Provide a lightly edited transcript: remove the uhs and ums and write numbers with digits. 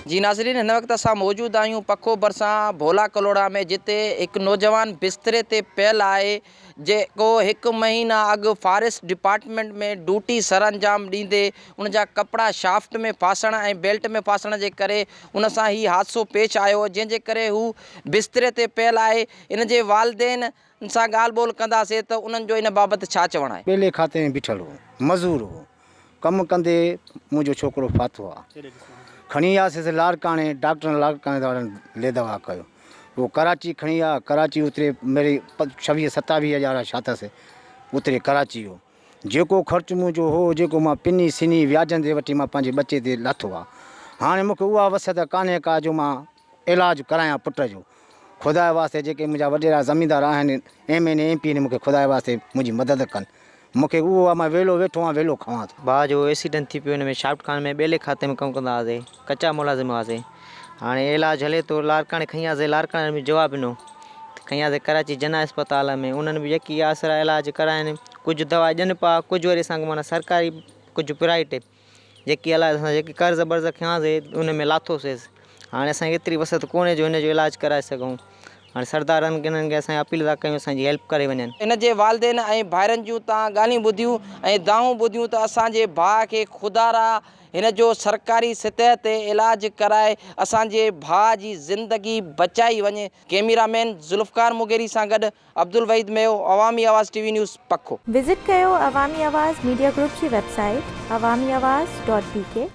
جي ناظرين هن وقت اسان موجود آهيون پکو ڀرسان ڀولا ڪلهوڙا ۾ جتي هڪ نوجوان بستري تي پيل آهي جيڪو هڪ مهينا اڳ فاريسٽ ڊپارٽمينٽ ۾ ڊوٽي سرانجام ڏيندي ان جا ڪپڙا شافٽ ۾ ڦاسڻ ۽ بيلٽ ۾ ڦاسڻ جي ڪري ان سان هي حادثو پيش آيو جنهن جي ڪري هو بستري تي پيل آهي ان جي والدين سان ڳالهه ٻولهه ڪنداسين ته انهن جو ان بابت ڇا چوڻ آهي. ٻيلي کاتي ۾ بيٺل هو مزور هو ڪم ڪندي منهنجو ڇوڪرو ڦاٿو آ. کڻي آياسيس لاڙڪاڻي، ڊاڪٽرن لاڙڪاڻي وارن لي دوا ڪيو. پوء ڪراچي کڻي آيا، ڪراچي اتري ميري ڇويهه ستاويهه هزار ڇا اٿس اتري ڪراچي جو. جيڪو خرچ منهنجو هو، جيڪو مان پني سني وياجن تي وٺي مان پنهنجي ٻچي تي لاٿو آ. هاڻي مون کي اها وسعت ڪانهي ڪا جو مان علاج ڪرايان پٽ جو. خدا جي واسطي جيڪي منهنجا وڏيرا زميندار آهن، M N A, M P N مون کي خدا جي واسطي منهنجي مدد ڪن. مون کي اهو آ مان ويلو ويٺو آهيان ويلو کاوان ٿو. ڀاء جو ايڪسيڊنٽ ٿي پيو ان ۾ شافٽ خان ۾ ٻيلي کاتي ۾ ڪم ڪندا هئاسي ڪچا ملازم هئاسي هاڻي علاج هلي ٿو لاڙڪاڻي کڻي آياسي لاڙڪاڻي ۾ جواب ڏنو ته کڻي آياسي ڪراچي جناح اسپتال ۾ انهن به يڪي آسرا علاج ڪراين ڪجهه دوا ڏين پيا ڪجهه وري اسان کي معنيٰ سرڪاري ڪجهه پرائيٽ جيڪي علاج اسان جيڪي قرض برض کنياسي ان ۾ لاٿوسيس هاڻي اسان کي ايتري وسعت ڪونهي جو هن جو علاج ڪرائي سگهون هاڻي سردارن کي انهن کي اسان اپيل ٿا ڪيون اسان جي هيلپ ڪري وڃن. ان جي والدين ۽ ڀائرن جون تان ڳالهيون ٻڌيون ۽ دانهون ٻڌيون ته اسان جي ڀاء کي خدارا هن جو سرڪاري سطح تي علاج ڪرائي اسان جي ڀاء جي زندگي بچائي وڃي ڪيميرا مين ذوالفقار مغيري سان گڏ Abdul Waheed Meho Awami Awaz T V news Pakho. Visit ڪيو عوامي آواز ميڊيا گروپ جي website Awami Awaz dot B K.